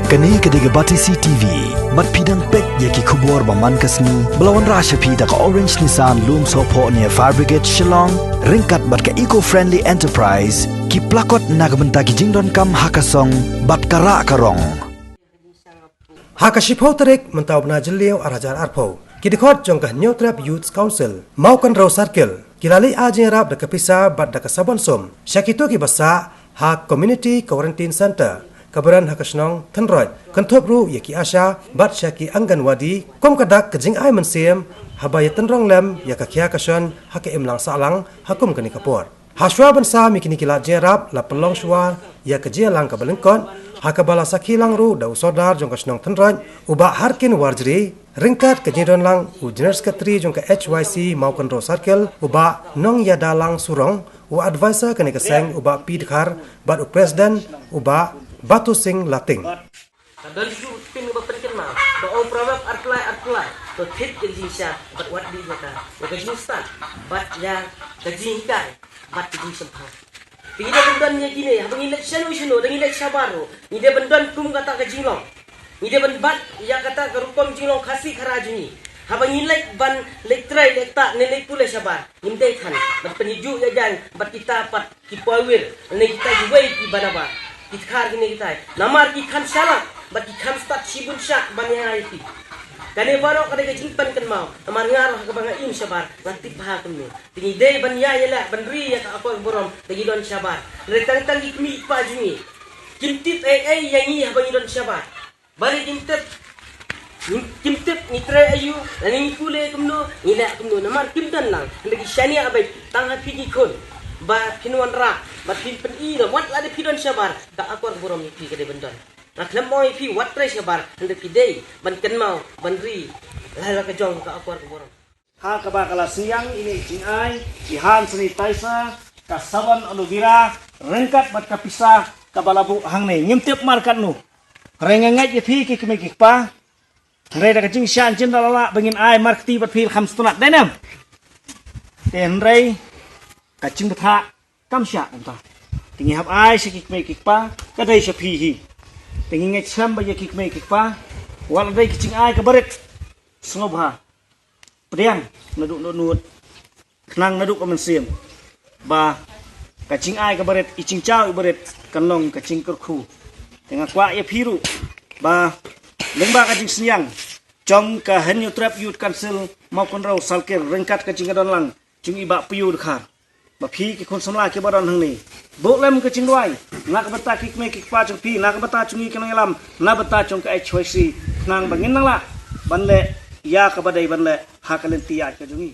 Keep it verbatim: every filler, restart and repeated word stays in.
Kane ka dei ka Batesi T V. Bad phi dang peit ïa ki khubor ba man ka sngi ba la wanrah sha phi da ka Orange Nissan Lumsohphoh near Fire Brigade Shillong, ryngkat bad ka Eco Friendly Enterprise, ki plakot na ka bynta ki jingdonkam ha ka song bad ka rah ka rong. Ha ka shiphew tarik mynta u bnai Jylliew ar hajar arphew, ki dkhot jong ka Hynñiewtrep Youth Council Mawkynrew Circle ki la leit ai jingïarap da ka pisa bad da ka sabon sum sha kito kiba sah ha Community Quarantine Centre kaba don ha ka shnong Thynroit, kynthup ruh ïa ki ASHA bad sha ki Anganwadi kum ka dak ka jingai mynsiem haba ïatynrong lem ïa ka khia ka shon ha ka imlang sahlang ha kum kane ka por. Hashwa ban sam ïa kine ki lad jingïarap, la pynlong shuwa ïa ka jingïalang kaba lyngkot, ha kaba la sakhi lang ruh da u Sordar jong ka shnong Thynroit, u Bah Harkin Warjri, ryngkat ka jingdon lang u General Secretary jong ka H Y C Mawkynrew Circle, u Bah Nongïadalang Surong, u Advisor kane ka seng, u Bah P Dkhar, bad u President, u Bah Batu Singh Lating. Ka don shu pyn ba pynkynmaw, ka ong proverb arphew lai arphew lai, to thied ka jingshisha bad wat dih ïa ka, ïa ka jingstad bad ïa ka jinghikai bad ka jingshemphang. Te ngi dei ban don ïa kine, haba ngi leit shano shano, da ngi leit shabar ruh, ngi dei ban don kum kata ka jinglong. Ngi dei ban bat ïa kata ka rukom jinglong Khasi Khara jong ngi. Haba ngi leit ban leit trei leit ktah ne leit pule shabar, ngim dei than ban pynïoh ïa jaiñ bad kita pat ki pawir, ne kita kiwei kiba nabar, ki dkhar kine kitai. Namar ki kham shalak bad ki kham stad shibun shah ban ïa ngi ïa phi. Kane baroh ka dei ka jingpynkynmaw, namar nga ruh ha kaba nga im shabar nga tip bha kumne. Te ngi dei ban ïa ïaleh ban ri ïa ka akor burom da ngi don shabar. Hynrei tang tang ki kmie ki kpa jong ngi kim tip ei ei ïa ngi haba ngi don shabar. Balei kim tip? Kim tip ngi trei aïu, lane ngi pule kumno, ngi leh kumno, namar kim don lang. Hynrei ki shaniah beit tang ha phi ki khun ba phin wanrah, ba phin pyni, wat lada phi don shabar, ka akor burom ïa phi ka dei ban don. Nga khlem ong ïa phi wat trei shabar, hynrei phi dei ban kynmaw ban ri la la ka jong ka akor burom. Ha kaba ka la sniang ine i jingai, i hand sanitizer, ka sabon aloe vera, ryngkat bad ka pisa kaba la buh hangne. Ngim tip mar katno. Hynrei nga ngeit ïa phi ki kmie ki kpa. Hynrei da ka jingshisha jin da la lah ba ngin ai mar kti bad phi kham sngewtynnat, dei ne em? Te hynrei ka jingbthah kam shah kumta. Te ngi hap ai sha ki kmie ki kpa, ka dei sha phi hi. Te ngi ngeit skhem ba ïa ki kmie ki kpa, wat la dei ki jingai kaba rit, sngewbha pdiang naduh nud nud, khnang naduh ka mynsiem ba ka jingai kaba rit, i jingjaw iba rit kan long ka jingkyrkhu. Te nga kwah ïa phi ruh ba lyngba ka jingsniang jong ka Hynñiewtrep Youth Council Mawkynrew Circle ryngkat ka jingdon lang jong i Bah Pyu Dkhar, ba phi ki khun samla kiba don hangne, buh lem ka jingduwai na ka bynta ki kmie ki kpa jong phi, na ka bynta jong ngi ki nongïalam, na ka bynta jong ka H Y C, khnang ba ngin nang lah ban leh ïa kaba dei ban leh ha ka lynti ïaid ka jong ngi.